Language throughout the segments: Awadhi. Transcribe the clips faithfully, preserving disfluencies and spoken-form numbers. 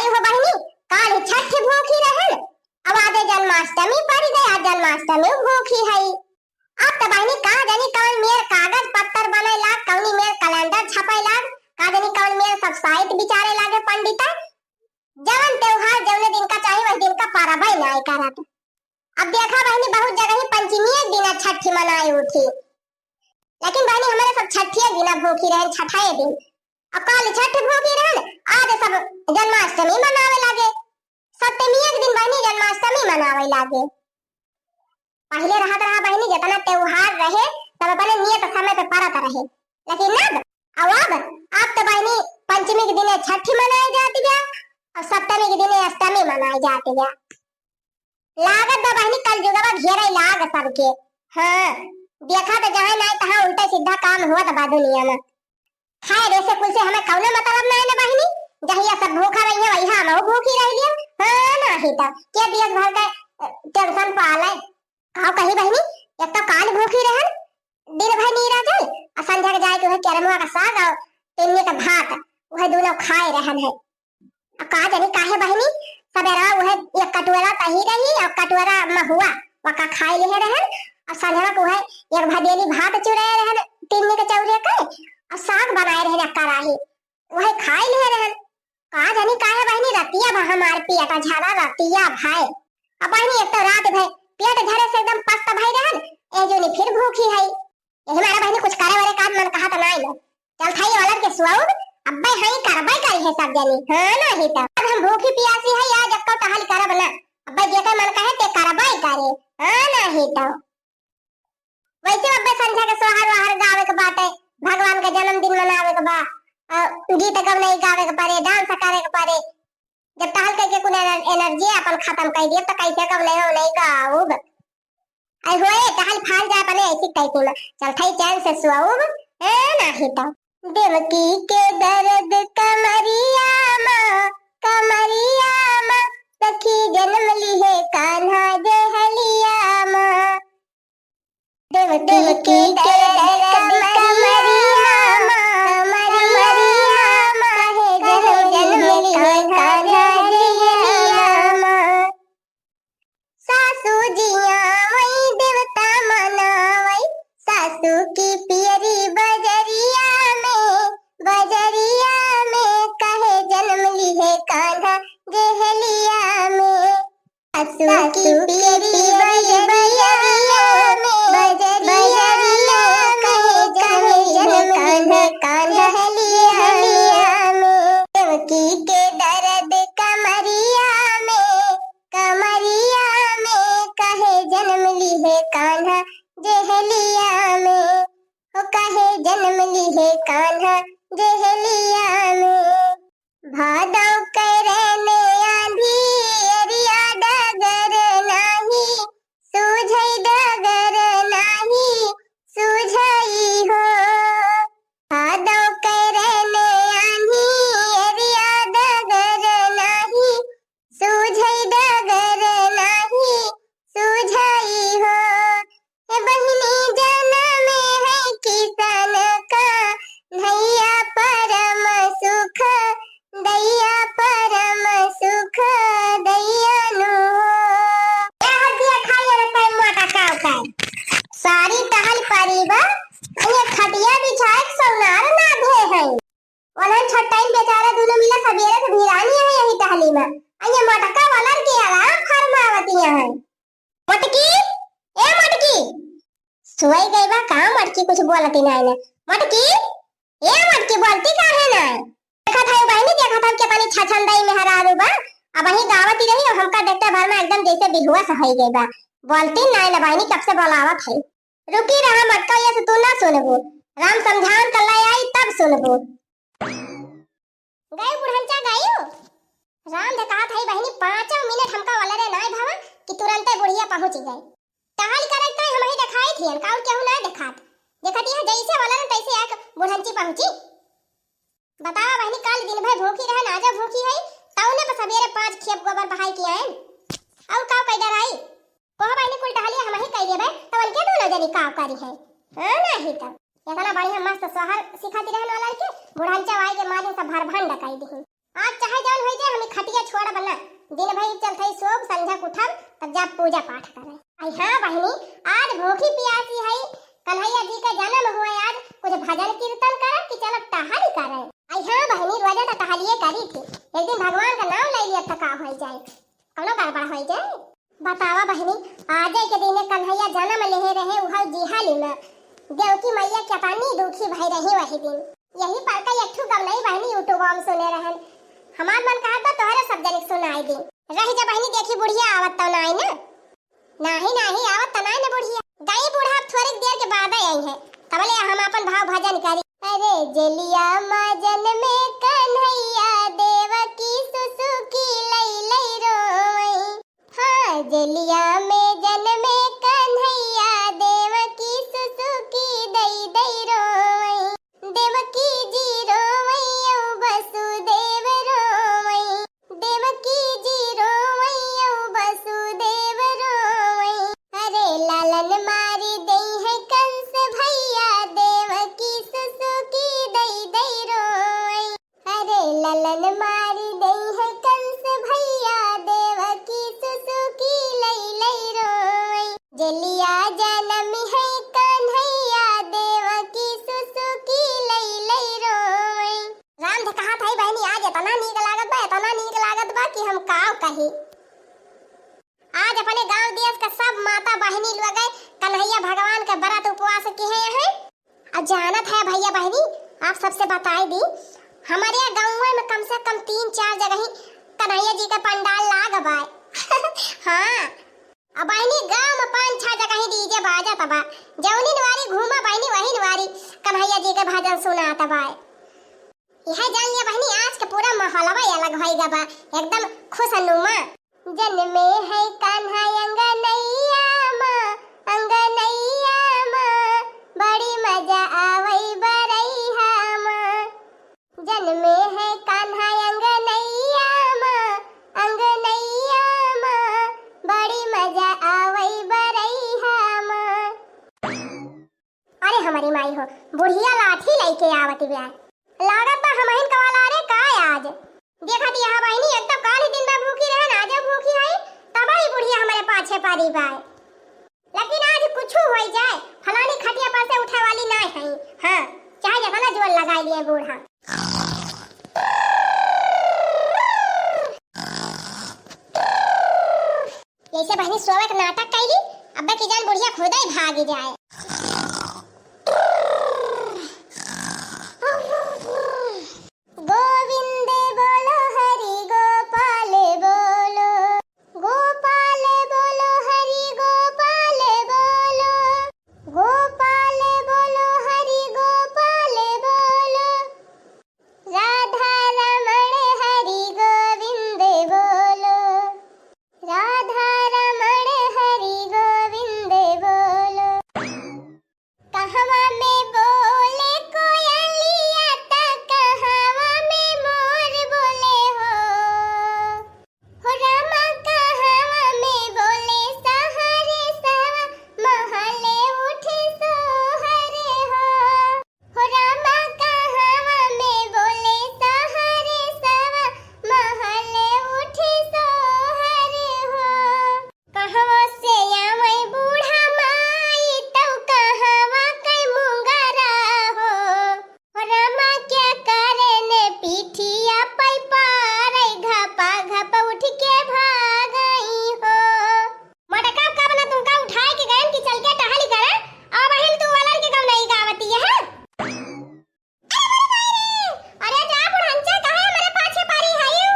हो बहिनी, काल ही छठ भूखी रहन, अब आजे जन्माष्टमी पड़ गया, जन्माष्टमी भूखी है। अब त बहिनी का जानी कवन मेर कागज पत्तर बने लाग, कवनी मेर कैलेंडर छपे लाग, का जानी कवन मेर सब साइत बिचारे लागे पंडिता। जवन त्योहार जवने दिन का चाही वही दिन का परबे नाय करत। अब देखा बहिनी बहुत जगह ही पंचमी एक दिन छठी मनाए उठी, लेकिन बहिनी हमारे सब छठिए दिन भूखी रहन, छठाए दिन। अब काल छठ भूखी रहन, आज सब जन्माष्टमी मनावे लागे। सप्तमी एक दिन बहिनी जन्माष्टमी मनावे लागे। पहिले रहत रहा बहिनी, जितना त्योहार रहे, सब अपने नियत समय पे परत रहे। लेकिन अब, अब, अब, अब तो बहिनी पंचमी के दिने छठी मनाए जात बा, और सप्तमी के दिने अष्टमी मनाए जात बा। लागत बा बहिनी, कल जुगवा घेरे लाग सबके। हाँ, देखा तो जहाँ नाय तहाँ उल्टे सीधा काम होत बा दुनिया में। खैर, ऐसे कुल से हमें कौनो मतलब नहीं ना बहिनी, जहिया सब भूखा रही है, वही हम भूखी रह लिया। हाँ, नाही तो के दिवस भर के, अ, टेंशन पाले। काव कही बहिनी, एक तो काल भूखी रहन, दिन भर नीरा जल, आ संझा के जाए के वह केरमुआ का साग और टिन्नी का भात, वह दोनों खाए रहन है। आ का जानी काहे बहिनी, सबेरा वह एक कटोरा तही रही और कटोरा महुआ, वका खाए लिहे रहन, और संझवा के वह एक भदेली भात चुराए रहन, टिन्नी के चौरे के, और साग बनाए रहन एक कराही, वह खाए लिहे रहन। का जानी काहे बहिनी, रतिया भा हमार पेट झरा, रतिया भय। अब बहिनी एक तो रात भय पेट झरे से एकदम पस्त भई रहन, ए जोनी फिर भूखी है। यही मारे बहिनी कुछ करे वरे का मन कहा त नाय लो। चल थाई वालन के सुआउब, अब्बे हई करबे करी है सब जनी। हाँ नाही तो। अब हम भूखी पियासी है, आज अक्को टहल करब ना। अब्बे जेके मन कहे ते करबे करे। हाँ नाही तो। वैसे अब्बे संझा के सोहर वहर गावे के बाटे, भगवान के जन्मदिन मनावे के बा, अ, गीत गवनई गावे के पड़े, डांस करे के पड़े। जब टहल करके कुल एनर-, एनर्जी अपन खत्म कर दिए तो कैसे गवनई ववनई गाउब? आई होए टहल फाल जाए अपने ऐसी तैसी में, चल थाई चैन से सुआउब, ए नाही तो। देवकी के दर्द कमरिया मा, कमरिया मा, सखी जन्म लिहे कान्हा देहलिया मा। देवकी के दर्द कमरिया मा, कमरिया मा, कहे जन्म जन्म लिहे कान्हा देहलिया मा। सासू जिया वही देवता मनावई, सासू की पियरी बजरिया में, बजरिया में, कहे जन्म लिहे कान्हा देहलिया में। सासू की पियरी बजरिया में, बजरिया में, कहे जन्म लिहे कान्हा देहलिया में। देवकी के दर्द कमरिया में, कमरिया में, कहे जन्म लिहे कान्हा देहलिया में, हो कहे जन्म लिहे कान्हा देहलिया में। भादव करे ने आंधी एरिया डगर नाही, सूझई डगर नाही, सूझई हो। भादव करे ने आंधी एरिया डगर नाही, सूझई डगर नाही, सूझई हो। हे बहिनी जनम है किसन का, भैया परम सुख दैया, परम सुख दैया नु हो। ए हर दिया खाई रे तै मोटा काव काई। सारी टहल परी बा, ये खटिया बिछाए के सौनार ना भे है। वलन छट्टाइन बेचारा दुनो मिला सबेरे से भिरानी है यही टहली में। अये मटका वलन के आराम फरमावतिया है। मटकी, ए मटकी, सोई गई बा का मटकी, कुछ बोलती नाई ने। मटकी, ए मटकी, बोलती काहे नाई? देखत है बहिनी, देखत है कितनी छछंदई मेहरारू बा। अबहीं गावती रही और हमका देखते भर में एकदम जैसे बेहोश होई गई बा। बोलती नाई ना बहिनी, कब से बोलावत है। रुकी रहा मटका, ये से तू ना सुनबू। राम समझावन कर लाई आई तब सुनबू। गयू बुढ़नचा गयू। राम देखात है बहिनी, पाँचों मिनट हमका वलरे नाय भावा कि तुरंते बुढ़िया पहुँच गए। टहल करत तो हम ही देखाई थियन, का और केहू ना देखात। देखत यह जैसे वलरे तैसे एक बुढ़नची पहुँची। बतावा बहिनी, काल दिन भर भूखी रहन, आजो भूखी है, तौने पर सबेरे पाँच खेप गोबर बहाई के आयन। और का कई डराई? कोह बहिनी कुल टहलिया हम ही कई देबे, तो उनके दोनों जनी का करी है? हाँ, नाही तो। इतना बढ़िया मस्त सोहर सिखाती रहन वाला के, बुढ़नचा आई के मारे सब भर भंड कई दी। आज चाहे जौन होई जाए, हम ही खटिया छोड़ब ना, दिन भर चलत है सोब, संझा के उठब, तब जाब पूजा पाठ करे। आई हाँ बहिनी, आज भूखी पियासी है, कन्हैया जी का जन्म हुए, आज कुछ भजन कीर्तन करब कि चलब टहल करे? आई हाँ बहिनी, रोजा तो टहलिए करी थी, एक दिन भगवान का नाम ले लिया तो का हो जाए, कौनो गड़बड़ हो जाए? बतावा बहिनी, आजे के दिने कन्हैया जन्म लेहे रहे, उहौ जिहाली में देवकी मैया केतनी दुखी भई रही वही दिन। यही पर का एक ठो गवनई बहिनी YouTube में सुने रहन। हमार मन कहत बा तोहरे सब जनिक सुनाई दी। रहि जा बहिनी, देखी बुढ़िया आवत तो नाई ना। नाही, नाही, आवत तो नाई ना बुढ़िया। गई बूढ़ा, अब थोड़ी देर के बाद आई है। तबले हम अपन भाव भजन करी। अरे जेलिया मा जनमे कन्हैया, देवकी सुसुकी लई लई रोवई। हाँ, जेलिया में जनमे कन्हैया, देवकी सुसुकी दई दई रोवई। देवकी जी रोवई, औ वसुदेव रोवई। देवकी जी रोवई, औ वसुदेव रोवई। अरे लालन मारी दई है कंस भैया, देवकी सुसुकी दई दई रोवई। अरे ललन मारी दई है कंस भैया, देवकी सुसुकी लई लई रोई। जेलिया जनम है कन्हैया, देवकी सुसुकी लई लई रोई। राम धे कहत है बहिनी, आज एतना नीक लागत बा, एतना नीक लागत बा कि हम काव कही। आज अपने गांव देश का सब माता बहिनी लोग कन्हैया भगवान के व्रत उपवास किहे हैं। अब जानत है भैया बहिनी, आप सबसे बताई दी, हमरे गाँव में कम से कम तीन चार जगह ही कन्हैया जी के पंडाल लाग बाय। हाँ, अब बहिनी गाँव में पाँच छह जगह ही DJ बाजत बा, जौनी नवारी घूमा बहिनी वही नवारी कन्हैया जी के भजन सुनात बाय। यह जान लिया बहिनी, आज के पूरा माहौलवा अलग होई गा बा, एकदम खुशनुमा। जनमे है कान्हा अंगनैया मा, अंगनैया मा, बड़ी मजा आवई बरैहा मा। जनमे है कान्हा अंगनैया मा, अंगनैया मा, बड़ी मजा आवई बरैहा मा। अरे हमरी माई हो, बुढ़िया लाठी लइके आवत बिया। लागत बा हमहिन कवाला रे का आज। देखत यह बहिनी, एक तो काल ही दिन बा भूखी रहन, आजो भूखी है, तब ही बुढ़िया हमरे पाछे पारी बाय। लेकिन आज कुछ होई जाए, फलानी खटिया पर से उठे वाली ना है। हाँ, चाहे जतना जोर लगाई लिए बूढ़ा। जैसे बहिनी सोवे के नाटक कैली, अब्बे की जान बुढ़िया खुदे भागी जाए। गोविंद बोलो हरि गोपाल बोलो, गोपाल बोलो हरि गोपाल बोलो, गोपाल बोलो हरि गोपाल बोलो। राधा रमण हरि गोविंद बोलो, राधा रमण हरि गोविंद बोलो। कहवा में बोले कोयलिया त कहवा में मोर बोले हो। हो रामा कहवा में बोले सहरे सवा महले उठे सोहरे हो। हो रामा कहवा में बोले सहरे सवा महले उठे सोहरे हो। कहवा से आवै बूढ़ा माई तौ कहवा कै मुंगरा हो। हो रामा क्या करे ने पीठिया पै पारै घपा घप उठ के भागई हो। मटका कब ना तुमका उठाए के गयन कि चल के टहली करे, अब बहिन तू वाला के गम नहीं गावती है। अरे जा बुढ़ंचा, काहे हमरे पाछे पारी हयू?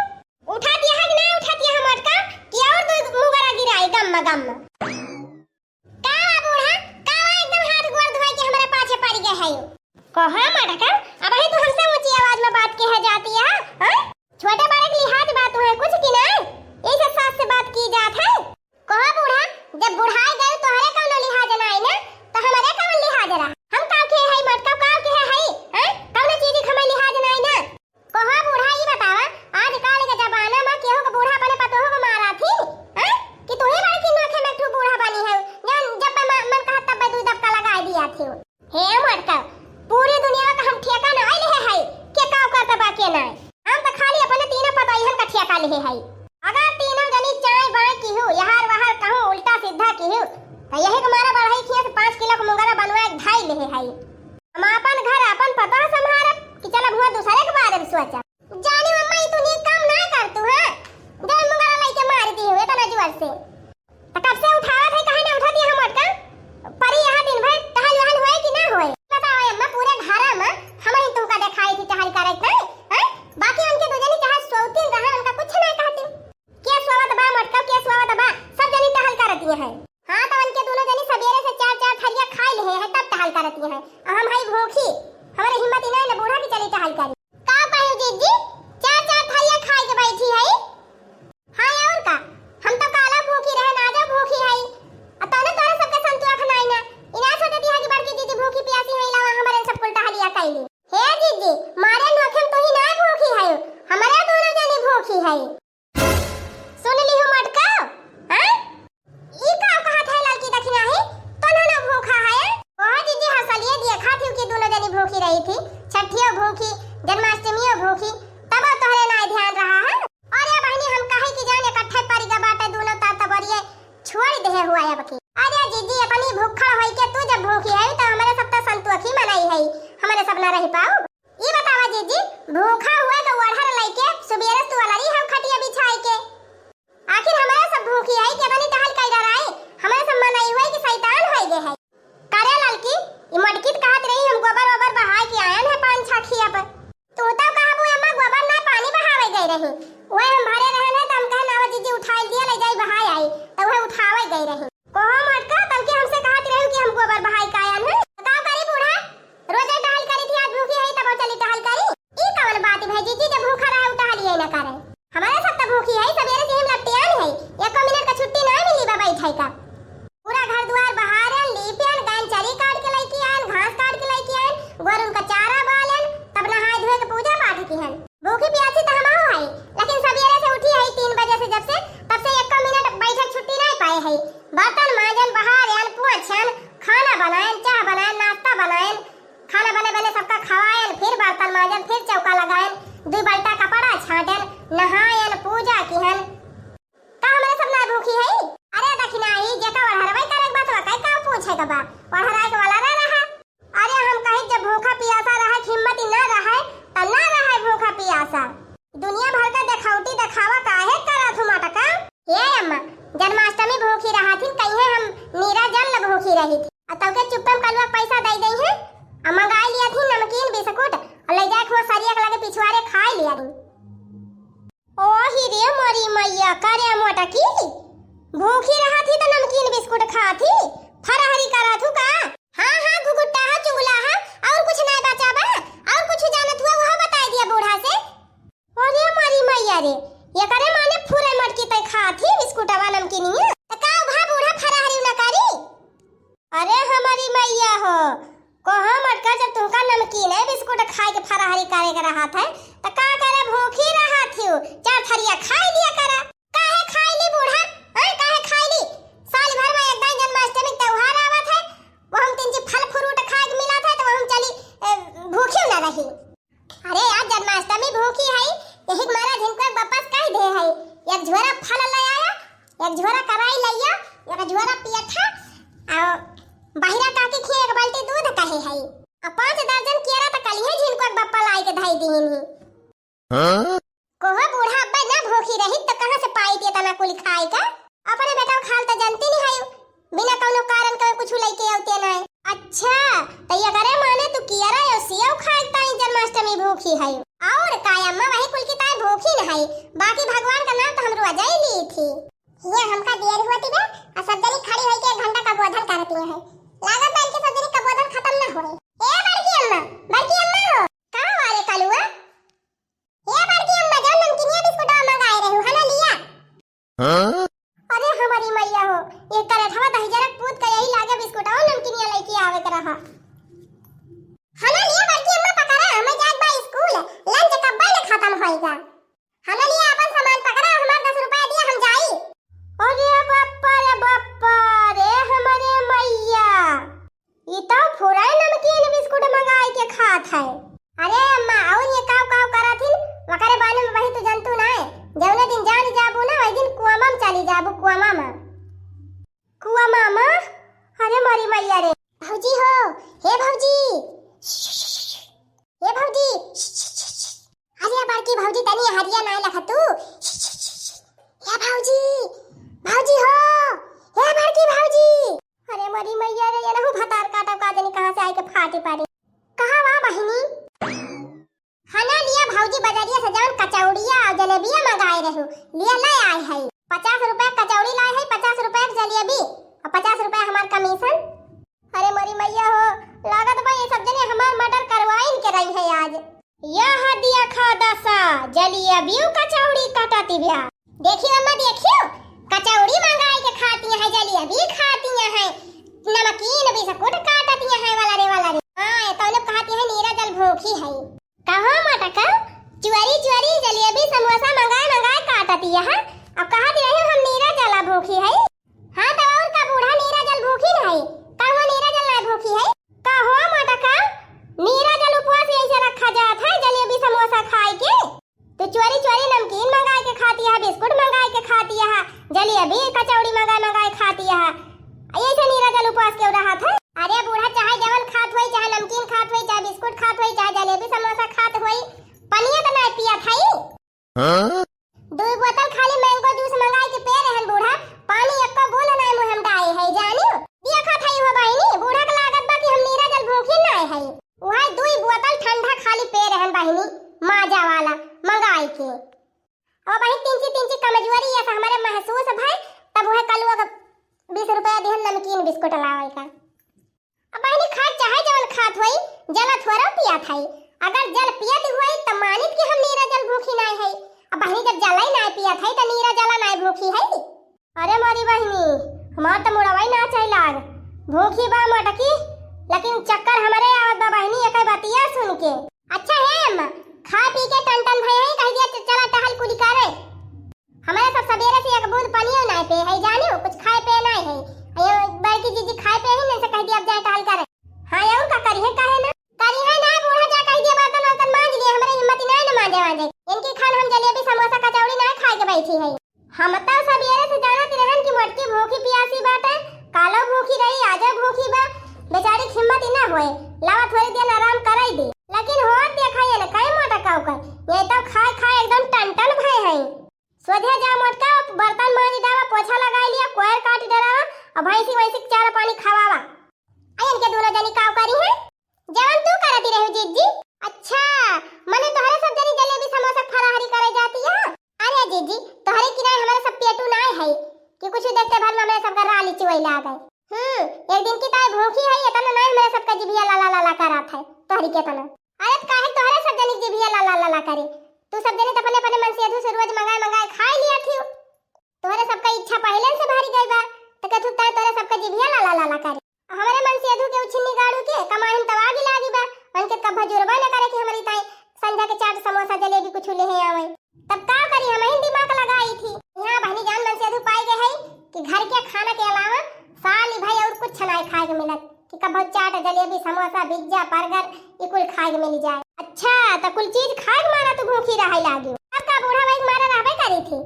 उठा दिया है कि नहीं उठा दिया है मटका? कि और दो मुगरा गिराई गम में गम में। का बा बूढ़ा? का बा एकदम हाथ गोड़ धोए के हमरे पाछे पारी गए हयू? कहा मटका, अब ही तू हमसे ऊंची आवाज में बात की है जाती है, हाँ? छोटे बड़े के लिहाज बात है कुछ की नहीं? यही से सास से बात की जात है। कहो बूढ़ा, जब बुढ़ाई गयो तोहरे कौनो लिहाज नाई ना, तो हमरे कौन लिहाज रहा? हम काव के हई मटका, काव के हई, हैं? कौनो चीज के हमें लिहाज नाई ना। कहो बूढ़ा, ई बतावा, आजकल के जमाना में केहू के बूढ़ा अपने पतोह को मारा थी, हैं? कि तू ही बड़की नोखे में तू बूढ़ा बनी है, जब मन, मन कहा तब दू दबका लगाई दिया थी। हे मटका, पूरी दुनिया का हम ठेका ना ले है, के का करत बा के ना। हम तो खाली अपने तीनों पतोहियन का ठेका ले है। तो यही के मारे बढ़ई खिया से पाँच किलो के मुंगरा बनवा के धई लेहे हई। हम आपन घर, आपन पतोह संभारब कि चलब हुआ दूसरे के बारे में सोचब? जानी मम्मा, ई तू नीक काम ना करतू, हाँ? जौन मुंगरा लइके मार दी हुए इतना जोर से। तो कब से उठावत है, काहे ना उठत है मोटका? परी यहाँ दिन भर टहल वहल होए कि ना होए? बताओ अम्मा, पूरे घरा में हम ही तुमका देखाई थी टहल करत, नहीं? हैं? बाकी उनके दो जनी चाहे सोवतीन रहा, उनका कुछ ना कहती। के सोवत बा मोटका, के सोवत बा? सब जनी टहल करत हैं। हाँ, तो उनके दोनों जनी सबेरे से चार चार थरिया खाई लेहे हैं, तब टहल करत हैं। आ हम हई भूखी, हमरे हिम्मत ही नहीं ना बूढ़ा की चली टहल करी। का कही जीजी, चार चार थरिया खाई के बैठी है? हाँ, और का? हम तो काला भूखी रहे, आजो भूखी हई। आ तने तोरा सबके संतुआ खनाई ना। इना सोचती है कि बड़की दीदी भूखी प्यासी है, लावा हमरे सब कुल टहलिया कैली। हे जीजी, मारे नोखे में तू ही ना भूखी है, हमरे दोनों जनी भूखी है। सुन ली हो मोटका, हाँ? ई का कहत है लड़की दखिना है? तोनो ना भूखा है? ओह जीजी, हंसलिए देखा थी कि दोनों जनी भूखी रही थी, छठियो भूखी, जन्माष्टमियो भूखी, तब तोहरे ना ध्यान रहा है। अरे बहिनी, हम काहे की जान इकट्ठे परिगा बाटे दोनों ता तबरिए छोड़ देहे हुआ अब की। अरे जीजी, अपनी भूखड़ होई के तू जब भूखी है तो हमरे सब तो संतोखी मनाई है, हमरे सब ना रह पाऊ। ई बतावा जीजी, भूखा हुए तो ओढ़र लइके सुबेरे तू अलरी हम खटिया बिछाई के। आखिर हमरे सब भूखी है, के बनी टहल कई डराए, हमरे सब मनाई हुए कि शैतान होई गए है। करे ललकी, ई मोटकी त कहत रही, हम गोबर ओबर बहाए के आयन है पान छाखिया पर। तू तो कहबू, "अम्मा, गोबर ना, पानी बहावे गए रही।" वह हम भरे रहन है, त हम कहन, "आवा जीजी, उठाई दिया, ले जाई, बहाए आई।" त वह उठावे गए रही। कहो मोटका, तब के हमसे कहत रही कि हम गोबर बहाए के आयन है। त का करी बूढ़ा, रोजे टहल करी थी, आज भूखी है, तब चली टहल करी। ई कवन बात भई जीजी, जब भूखा रहे, उ टहलिए न करे। हमरे सब त भूखी है, सबेरे से हम लपटियान है, एको मिनट का छुट्टी ना मिली बा बैठे का। पूरा घर दुआर बहारन, लीपियन, गायन चरी काट के लइके आयन, घास काट के लइके आयन, गोरुन का चारा बालन, तब नहाए धोए के पूजा पाठ किहन। भूखी प्यासी त हमहू है, लेकिन सबेरे से उठी है तीन बजे से, जब से, तब से एको मिनट बैठे छुट्टी नहीं पाए है। बर्तन मांजन, बहारन, पोछन, खाना बनायन, चाह बनायन, नाश्ता बनायन, खाना बने बने सबका खवायन, फिर बर्तन मांजन, फिर चौका लगायन, दुई बल्टा कपड़ा छाटन, नहायन, पूजा किहन। का हमरे सब ना भूखी है? अरे दखिनाही, जेका ओढ़रवाई करे के बा, तो का पूछे के बा? ओढ़राए के वाला ना रहा। अरे हम कही, जब भूखा पियासा रहे, हिम्मत ही ना रहे, त ना रहे भूखा पियासा। दुनिया भर का देखौटी देखावा काहे करत हूँ मटका? ए अम्मा, जन्माष्टमी भूखी रहा थी, कहिए हम नीरा जल भूखी रही थी। आ तौके चुप्पे में कलुआ पैसा दे दई है, आ मंगाई लिया थी नमकीन बिस्कुट, और ले जाए खो सरिया के लगे पिछुआरे खाए लिया थी। ओही रे मोरी मैया, करे मोटकी, भूखी रहा थी त नमकीन बिस्कुट खा थी, फरहरी करा थू का? हाँ, हाँ, घुघुट्टा हा, चुगला हा, और कुछ नहीं बचा बा, और कुछ जानत हुआ, वह बताई दिया बूढ़ा से। अरे मोरी मैया रे, ये करे माने फुरे मटकी तय खा थी बिस्कुटवा नमकीनिया। त का भा बूढ़ा फरहरी न करी? अरे हमारी मैया हो, कहो मटका, जब तुमका नमकीन है बिस्कुट खाए के फराहरी करे के रहत है, त का करे भूखी रहत हियो, चार थरिया खाई लिया करा। काहे खाई ली बूढ़ा? हैं, काहे खाई ली? साल भर में एक दिन जन्माष्टमी के त्योहार आवत है, वो हम तीन जी फल फ्रूट खाए के मिलत है, तो वो हम चली, ए, भूखी ना रही। अरे यार, जन्माष्टमी भूखी है, यही के मारा झिनकुआ के बप्पा से कह दे है, एक झोरा फल ले आया, एक झोरा कराई लइया, एक झोरा पियठा, आ बहिरा काकी खिया एक बाल्टी दूध कहे है, आ पाँच दर्जन केरा त कलिहे झिनकुआ के बप्पा लाई के धई दीहिन ही। हाँ? कोहो बूढ़ा अब्बे ना भूखी रही त कहाँ से पाई थी इतना कुल खाए का? अपने बेटा खाल त जानती नहीं है, बिना कौनो कारण के कुछ लेके आवते ना। अच्छा, त ये करे माने तू केरा यो सेव खाए ताई जन्माष्टमी भूखी है। और का अम्मा, वही कुल की ताई भूखी न है, बाकी भगवान का नाम तो हम रोजा ही ली थी। ये हमका देर हुआ थी बे, आ सब जनी खड़ी होई के एक घंटा कबोधन करती है। लागत बा इनके सब जनी कबोधन खत्म ना होए। ए बड़की अम्मा, बड़की अम्मा हो। का वाले कलुआ? ए बड़की अम्मा, जो नमकीनिया बिस्कुटवा मंगाए रहू, हना लिया। हाँ? अरे हमारी मैया हो, ये करेठवा दहिजरक पूत का यही लागे बिस्कुटवा नमकीनिया लेके आवे के रहा। हना लिया बड़की अम्मा पकड़ा, हमें जात बा स्कूल, लंच कब्बे न खत्म होएगा। हना लिया अपन सामान पकड़ा, हमार दस रुपया दिया, हम जाई। अरे बप्पा रे बप्पा रे, हमारे मैया। ई तो फुराई नमकीन बिस्कुट मंगाई के खात है। अरे अम्मा, और ये काव काव करत हिन? वकरे बारे में वही तू जनतू ना है। जौने दिन जान जाबू ना, वही दिन कुआमा में चली अरे मोरी मैया रे। भौजी हो, हे भौजी, हे भौजी, अरे बड़की भौजी तनी हरिया नाय लखा तू। हे भौजी, भौजी हो, हे बड़की भौजी। अरे मोरी मैया रे, ये नहु भतार काटब का जनी कहाँ से आइके फाटी पारी। कहाँ बा बहिनी? हना लिया भौजी बजरिया से जवन कचौड़िया और जलेबिया मंगाए रहू, लिया ले आए है। पचास रुपया क कचौड़ी लाए है, पचास रुपया क जलेबी और पचास रुपया हमार कमीशन। अरे मोरी मैया हो, लागत बा ये सब जने हमार मर्डर करवाइन के रही है आज। यह दिया खा दसा, जलेबियो कचौड़ी काटती बिया। देखियो अम्मा, देखियो, कचौड़ी मंगाई के खाती हैं, जलेबी खाती हैं, नमकीन बिस्कुट काटती हैं, वाला रे, वाला रे। हाँ, ये तो लोग कहती हैं नीरा जल भूखी है। कहो मोटका, चुअरी चुअरी जलेबी समोसा मंगाए मंगाए काटती है, अब कहती रही हम नीरा जला भूखी है। हाँ, तो और का बूढ़ा नीरा जल भूखी नहीं? का हो नीरा जल नहीं भूखी है? का हो मोटका, नीरा जल उपवास यही से रखा जात है, जलेबी समोसा खाए के? तू चोरी चोरी नमकीन मंगाए के खाती है, बिस्कुट मंगाए के खाती है, जलेबी कचौड़ी मंगाए मंगाए खाती है, यही से नीरा जल उपवास क्यों रहा था? अरे बूढ़ा, चाहे जवन खात होई, चाहे नमकीन खात होई, चाहे बिस्कुट खात होई, चाहे जलेबी समोसा खात होई, पनिया तो नहीं पिया था। हाँ? दुई बोतल खाली मैंगो जूस मंगाई के पे रहन बूढ़ा, पानी एको बूंद नाय मुंह में डाए है, जानियो। देखा था हो बहिनी, बूढ़ा के लागत बा कि हम नीरा जल भूखी नाय है। वह दुई बोतल ठंडा खाली पे रहन बहिनी, माजा वाला मंगाई के। अब बहिनी तिंची तिंची कमजोरी ये हमारे महसूस भय, तब वह कलुआ के बीस रुपया दिहन नमकीन बिस्कुट लावे का। अब बहिनी खाए चाहे जवन खात होई, जला थोड़ा पियात हई। अगर जल पियत होई त मानित कि हम नीरा जल भूखी नाय हई। अब बहिनी जब जला ही नाय पियत हई त नीरा जला नाय भूखी हई। अरे मोरी बहिनी, हमार त मुड़वा ही ना चाही लाग। भूखी बा मोटकी, लेकिन चक्कर हमरे आवत बा बहिनी एकर बतिया सुन के। अच्छा हे अम्मा, खा पी के टन टन भई हई, कह दिया च-, चला टहल कुली करे। हमरे सब सबेरे से एक बूंद पनियो नाय पे है, जानियो, कुछ खाए पे नाय है। ये बड़की जीजी खाए पे ही नहीं से कह दिया, अब जाए टहल करे। हाँ, ये उनका करी है, काहे ना? करी है ना, बूढ़ा जा कह दिया, बर्तन वर्तन मांज लिए, हमरे हिम्मत ही नाय न मांजे वांजे। इनकी खान हम जलेबी समोसा कचौड़ी नाय खाए के बैठी है। हम तो सबेरे से जानत रहन कि मोटकी भूखी पियासी बाटे, कालो भूखी रही, आजो भूखी बा, बेचारी के हिम्मत ही ना होए, लावा थोड़ी देर आराम कराई दे। लेकिन होत देखा ये न, कई मोटका ओकर, ये तो खाए खाए एकदम टन टन भए हैं। सोझे जा मोटका, बर्तन मांज डावा, पोछा लगाई लिया, कोयर काट डरावा, और भैंसी वैंसी के चारा पानी खवावा। आ इनके दोनों जनी काव करी हैं? जवन तू करती रही जीजी। अच्छा, मने तोहरे सब जनी जलेबी समोसा फराहरी करे जाती है? अरे जीजी, तोहरे किनारे हमारे सब पेटू नाय है कि कुछ देखते भर में हमारे सबका राली चुवई लागे। हम्म, एक दिन की ताई भूखी है, इतना नाय हमारे सबका जिभिया लाला लाला करात है, तोहरी के तना। अरे त काहे तोहरे सब जनी के जिभिया लाला लाला करे? तू सब जनी त अपने अपने मनसेधू से रोज मंगाए मंगाए खाए लिया थियो। तोहरे सबका इच्छा पहिले से भरी गई बा, त कथू ताई तोहरे सबका जिभिया लाला लाला करे। हमरे मनसेधू के उछिन्नी गाड़ू के कमाहिन तवा भी लागी बा, उनके कब्बा जुरबा न करे कि हमारी ताई संझा के चाट समोसा जलेबी कुछ ले आवे। तब का करी, हम ही दिमाग लगाई थी। यहाँ बहनी जान मनसेधू पाई गए है कि घर के खाना के अलावा साल भई और कुछ नाय खाए के मिलत। कि कभो चाट, जलेबी, समोसा, पिज्जा, बर्गर, ई कुल खाए के मिल जाए। अच्छा, त कुल चीज खाए के मारा तू भूखी रहे लागी। अब का बूढ़ा भाई के मारा रहबे करी थी।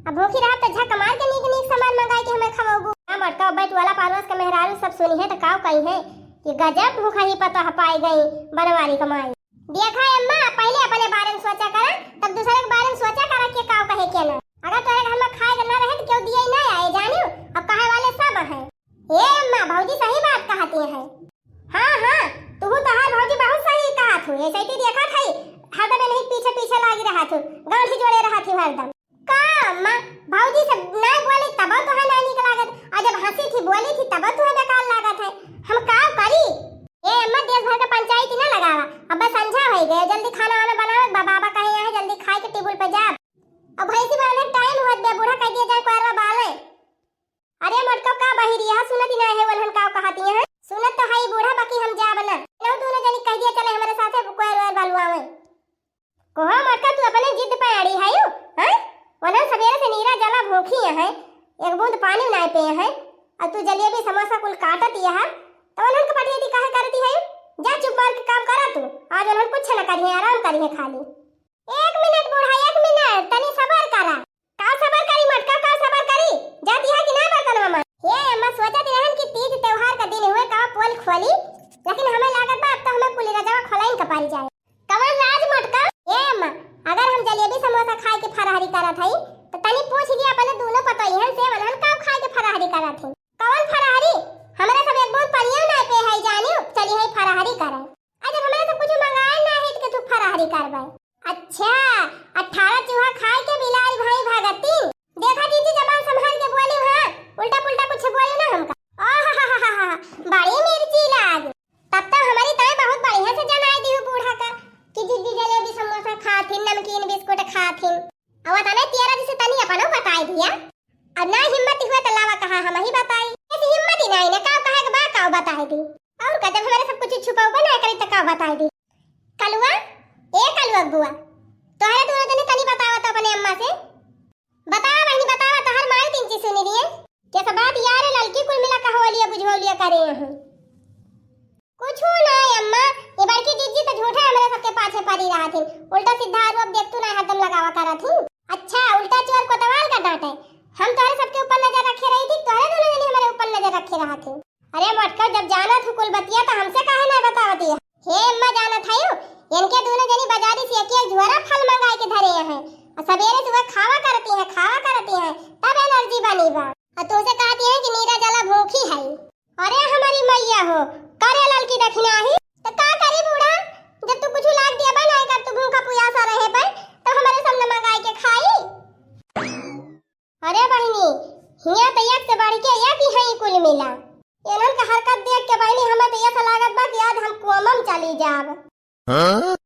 अब भूखी रहब त झक मार के नीक नीक सामान मंगाई के हमें खवाबू। हम अटका बैठ वाला पारस के मेहरारू सब सुनी है त काव कही है कि गजब भूखा ही पता पाई गई बनवारी कमाई। देखा अम्मा, पहिले अपने बारे में सोचा करा, तब दूसरे के बारे में सोचा करा कि काव कहे के ना। अगर तोरे घर में खाए के ना रहे त केहू दिए ही ना आए, जानियो। अब कहे वाले सब हैं। ए अम्मा, भौजी सही बात कहती है। हाँ, हाँ, तू तोहार भौजी बहुत सही कहत हूँ। ऐसे ही देखत है, हरदम नहीं पीछे पीछे लागी रहत हूँ, गांठी जोड़े रहत हूँ हरदम। का अम्मा, भौजी से ना बोली तब तोहे ना निक लागत, और जब हंसी थी बोली थी तब तोहे बेकार लागत है। हम का करी? ए अम्मा, देश भर के पंचायती ना लगावा। अब बस संझा हो गए, जल्दी खाना वाना बनावे बा, बाबा कहे यहाँ जल्दी खाए के टेबल पे जा। अब भैंसी बांधे टाइम होत बे, बूढ़ा कह दिया जाए कोयरवा बाले। अरे मोटका का बहिरी, यहाँ सुनत ही ना है, वलहन का कहती हैं? सुनत तो है बूढ़ा, बाकी हम जाब ना। इनहु दोनों जनी कह दिया चले हमारे साथे कोयर वोयर बालुआवे। कोहो मोटका, तू अपने जिद पे अड़ी है यू, हैं? वलहन सबेरे से नीरा जला भूखी है, एक बूंद पानी ना पे है, और तू जलेबी समोसा कुल काटत ही है, तो वलहन के पटियती काहे करती है? जा चुप मार के काम करा तू, आज वलहन कुछ न करिए, आराम करिए खाली। एक मिनट बूढ़ा, एक मिनट, तनी सबर करा। का सबर करी मोटका, का सबर करी? जाती है कि ना बर्तन मामा? हे अम्मा, सोचत रहन कि तीज त्योहार का बड़ी मिर्ची लाग। तब तो हमरी ताई बहुत बढ़िया से जनाई दिहु बूढ़ा का कि जिज्जी जलेबी समोसा खाथिन, नमकीन बिस्कुट खाथिन। अउर तने तियरा जैसे तनी अपनो बताई दिया। अब ना हिम्मत हुआ तो लावा कहा हम ही बताई। ऐसी हिम्मत ही नहीं ना, काव कहे के बा, काव बताई दी। अउर का, जब हमरे सब कुछ छुपाऊ बना करी तो काव बताई दी। कलुआ, ए कलुआ बुआ, तोहरे दोनों जने तनी बतावा तो अपने अम्मा से। बतावा बहिनी, बतावा, तोहर माई तीन चीज सुनी रही है। कैसा बात यार, ललकी कुल मिला कहवलिया बुझवलिया करे हैं। कुछ ना है अम्मा, ये बड़की जिज्जी तो झूठे हमरे सबके पाछे पड़ी रहत हिन। उल्टा सीधा आरोप देख तू ना हरदम लगावा करत हिन। अच्छा, उल्टा चोर कोतवाल का डांटे। हम तोहरे सबके ऊपर नजर रखे रही थी, तोहरे दोनों जने हमरे ऊपर नजर रखे रहत हिन। अरे मोटकर, जब जानत हूँ कुल बतिया तो हमसे काहे ना बतावत है? हे अम्मा, जानत है यू, इनके दोनों जनी बाजारी से एक एक झोरा फल मंगाई के धरे हैं। और सवेरे सुबह खावा करती हैं, खावा करती हैं, तब एनर्जी बनी बा। और तुमसे कहती हैं कि नीरा जला भूखी है। अरे हमारी मैया हो, करे ललकी दखिना ही। तो का करी बूढ़ा, जब तू कुछ लाग दिया बा ना, कर तू भूखा पुयासा रहे बा, तो हमारे सामने मंगाई के खाई। अरे बहिनी, हिया तो एक से बढ़ के एक ही है कुल मिला। इन्हन का हरकत देख के बहिनी, हमें तो ऐसा लागत बा कि आज हम कोमम चली जाब। हाँ?